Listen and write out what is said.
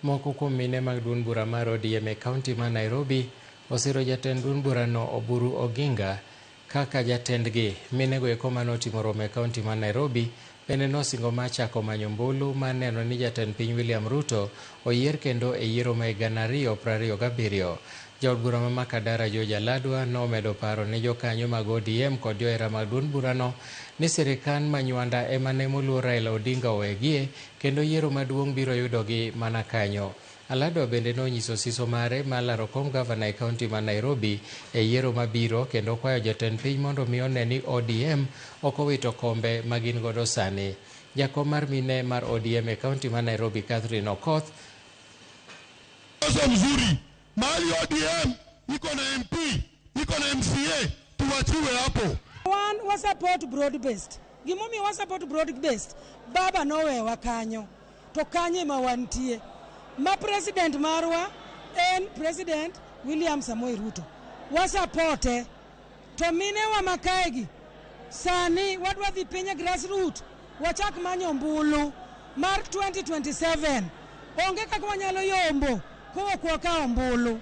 Moko kuom mine mag duond bura mar ODM e kaunti ma Nairobi osiro jatend duond burano Oburu Oginga kaka jatendgi. Minego eko mane otimo romo e kaunti ma Nairobi bende nosingo mar chako manyo ombulu mar neno ni jatend piny William Ruto oyier kendo e yiero ma 2027. Jaod bura ma Makadara George Aladwa nomedo paro ne jokanyo mag ODM kod johera mag duond burano ni sirikand Manywanda ema ne moluor Raila Odinga owegie kendo yiero maduong' biro yudogi mana kanyo. Aladwa bende nonyiso siso mare mar laro kom gavana e kaunti ma Nairobi e yiero mabiro kendo kwayo jatend piny mondo mi one ni ODM ok owito kombe ma gin godo sani. Jakom mar mine mar ODM e kaunti ma Nairobi Catherine Okoth mzuri mahali ODM iko na MP, iko na MCA, tuwachiwe hapo. Wan wa support broad based. Gimomiyo wa support broad based, baba nowewa kanyo to kanyo ema wantie. Ma president marwa en President William Samoei Ruto. Wa supporte. To minewa makaegi sani wadwa dhi piny e grassroot wachak manyo ombulu mar 2027. Onge kaka wanyalo yombo kowuok wakawo ombulu.